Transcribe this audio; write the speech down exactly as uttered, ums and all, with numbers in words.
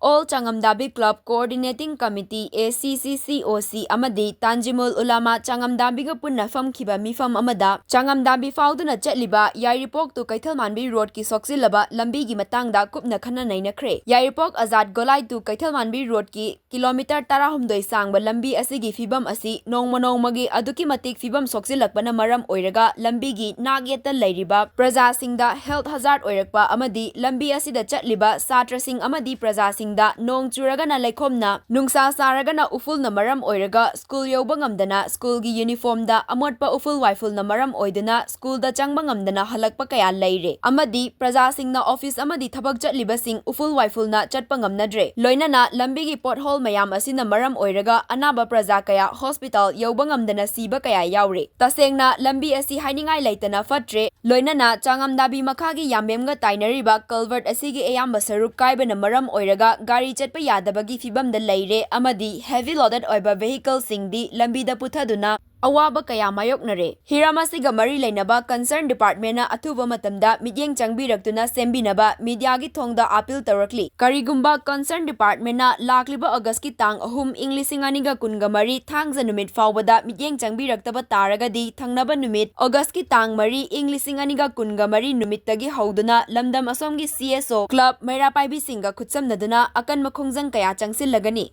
All Changamdabi Club Coordinating Committee, A C C C O C, ꯑꯃꯗꯤ Tanjimul Ulama Changamdabiꯒ ꯄꯨꯟꯅ ꯐꯝꯈꯤꯕ ꯃꯤꯐꯝ ꯑꯃꯗ, ꯆꯥꯉꯝꯗꯥꯝꯕꯤ ꯐꯥꯎꯗꯨꯅ ꯆꯠꯂꯤꯕ ꯌꯥꯏꯔꯤꯄꯣꯛ to ꯀꯩꯊꯦꯜꯃꯥꯟꯕꯤ ꯔꯣꯗꯀꯤ ꯁꯣꯛꯆꯤꯜꯂꯕ ꯂꯝꯕꯤꯒꯤ ꯃꯇꯥꯡꯗ ꯀꯨꯞꯅ ꯈꯟꯅ ꯅꯩꯅꯈ꯭ꯔꯦ꯫ ꯌꯥꯏꯔꯤꯄꯣꯛ ꯑꯖꯥꯗ ꯒꯣꯂꯥꯏ to ꯀꯩꯊꯦꯜꯃꯥꯟꯕꯤ ꯔꯣꯗꯀꯤ ꯀꯤꯂꯣꯃꯤꯇꯔ ꯇꯔꯥꯍꯨꯝꯗꯣꯏ ꯁꯥꯡꯕ ꯂꯝꯕꯤ ꯑꯁꯤꯒꯤ ꯐꯤꯕꯝ ꯑꯁꯤ ꯅꯣꯡꯃ ꯅꯣꯡꯃꯒꯤ ꯑꯗꯨꯛꯀꯤ ꯃꯇꯤꯛ ꯐꯤꯕꯝ ꯁꯣꯛꯆꯤꯜꯂꯛꯄꯅ ꯃꯔꯝ ꯑꯣꯏꯔꯒ, ꯂꯝꯕꯤꯒꯤ ꯅꯥꯛ ꯌꯦꯠꯇ ꯂꯩꯔꯤꯕ ꯄ꯭ꯔꯖꯥꯁꯤꯡꯗ health hazard ꯑꯣꯏꯔꯛꯄ ꯑꯃꯗꯤ ꯂꯝꯕꯤ ꯑꯁꯤꯗ ꯆꯠꯂꯤꯕ ꯁꯥꯇ꯭ꯔꯁꯤꯡ ꯑꯃꯗꯤ ꯄ꯭ꯔꯖꯥꯁꯤꯡꯗ ꯅꯣꯡ ꯆꯨꯔꯒꯅ ꯂꯩꯈꯣꯝꯅ, ꯅꯨꯡꯁꯥ ꯁꯥꯔꯒꯅ ꯎꯐꯨꯜꯅ ꯃꯔꯝ ꯑꯣꯏꯔꯒ ꯁ꯭ꯀꯨꯜ ꯌꯧꯕ ꯉꯝꯗꯅ, ꯁ꯭ꯀꯨꯜꯒꯤ ꯌꯨꯅꯤꯐꯣꯔꯝꯗ ꯑꯃꯣꯠꯄ ꯎꯐꯨꯜ ꯋꯥꯏꯐꯨꯜꯅ ꯃꯔꯝ ꯑꯣꯏꯗꯨꯅ ꯁ꯭ꯀꯨꯜꯗ ꯆꯪꯕ ꯉꯝꯗꯅ ꯍꯜꯂꯛꯄ ꯀꯌꯥ ꯂꯩꯔꯦ ꯑꯃꯗꯤ ꯄ꯭ꯔꯖꯥꯁꯤꯡꯅ ꯑꯣꯐꯤꯁ ꯑꯃꯗꯤ ꯊꯕꯛ ꯆꯠꯂꯤꯕꯁꯤꯡ ꯎꯐꯨꯜ ꯋꯥꯏꯐꯨꯜꯅ ꯆꯠꯄ ꯉꯝꯅꯗ꯭ꯔꯦ꯫ ꯂꯣꯏꯅꯅ ꯂꯝꯕꯤꯒꯤ pothole ꯃꯌꯥꯝ ꯑꯁꯤꯅ ꯃꯔꯝ ꯑꯣꯏꯔꯒ ꯑꯅꯥꯕ ꯄ꯭ꯔꯖꯥ ꯀꯌꯥ ꯍꯣꯁꯄꯤꯇꯥꯜ ꯌꯧꯕ ꯉꯝꯗꯅ ꯁꯤꯕ ꯀꯌꯥ ꯌꯥꯎꯔꯦ꯫ ꯇꯁꯦꯡꯅ ꯂꯝꯕꯤ ꯑꯁꯤ ꯍꯥꯏꯅꯤꯡꯉꯥꯏ ꯂꯩꯇꯅ ꯐꯠꯇ꯭ꯔꯦ꯫ ꯂꯣꯏꯅꯅ ꯆꯥꯉꯝꯗꯥꯕꯤ ꯃꯈꯥꯒꯤ ꯌꯥꯝꯕꯦꯝꯒ ꯇꯥꯏꯅꯔꯤꯕ culvert ꯑꯁꯤꯒꯤ ꯑꯌꯥꯝꯕ ꯁꯔꯨꯛ ꯀꯥꯏꯕꯅ ꯃꯔꯝ ꯑꯣꯏꯔꯒ ꯒꯥꯔꯤ ꯆꯠꯄ ꯌꯥꯗꯕꯒꯤ ꯐꯤꯕꯝꯗ ꯂꯩꯔꯦ ꯑꯃꯗꯤ heavy loaded ꯑꯣꯏꯕ vehicleꯁꯤꯡꯗꯤ ꯂꯝꯕꯤꯗ ꯄꯨꯊꯗꯨꯅ ꯑꯋꯥꯕ ꯀꯌꯥ ꯃꯥꯌꯣꯛꯅꯔꯦ꯫ ꯍꯤꯔꯝ ꯑꯁꯤꯒ ꯃꯔꯤ ꯂꯩꯅꯕ concern departmentꯅ ꯑꯊꯨꯕ ꯃꯇꯝꯗ ꯃꯤꯠꯌꯦꯡ ꯆꯪꯕꯤꯔꯛꯇꯨꯅ ꯁꯦꯝꯕꯤꯅꯕ mediaꯒꯤ ꯊꯣꯡꯗ appeal ꯇꯧꯔꯛꯂꯤ꯫ ꯀꯔꯤꯒꯨꯝꯕ concern departmentꯅ ꯂꯥꯛꯂꯤꯕ Augustꯀꯤ ꯇꯥꯡ ꯑꯍꯨꯝ, ꯏꯪ ꯂꯤꯁꯤꯡ ꯑꯅꯤꯒ ꯀꯨꯟꯒ ꯃꯔꯤ, ꯊꯥꯡꯖ ꯅꯨꯃꯤꯠ ꯐꯥꯎꯕꯗ ꯃꯤꯠꯌꯦꯡ ꯆꯪꯕꯤꯔꯛꯇꯕ ꯇꯥꯔꯒꯗꯤ, ꯊꯪꯅꯕ ꯅꯨꯃꯤꯠ Augustꯀꯤ ꯇꯥꯡ ꯃꯔꯤ, ꯏꯪ ꯂꯤꯁꯤꯡ ꯑꯅꯤꯒ ꯀꯨꯟꯒ ꯃꯔꯤ ꯅꯨꯃꯤꯠꯇꯒꯤ ꯍꯧꯗꯨꯅ ꯂꯝꯗꯝ ꯑꯁꯣꯝꯒꯤ C S O club ꯃꯩꯔꯥ ꯄꯥꯏꯕꯤꯁꯤꯡꯒ ꯈꯨꯠꯁꯝꯅꯗꯨꯅ ꯑꯀꯟꯕ ꯈꯣꯡꯖꯪ ꯀꯌꯥ ꯆꯪꯁꯤꯜꯂꯒꯅꯤ꯫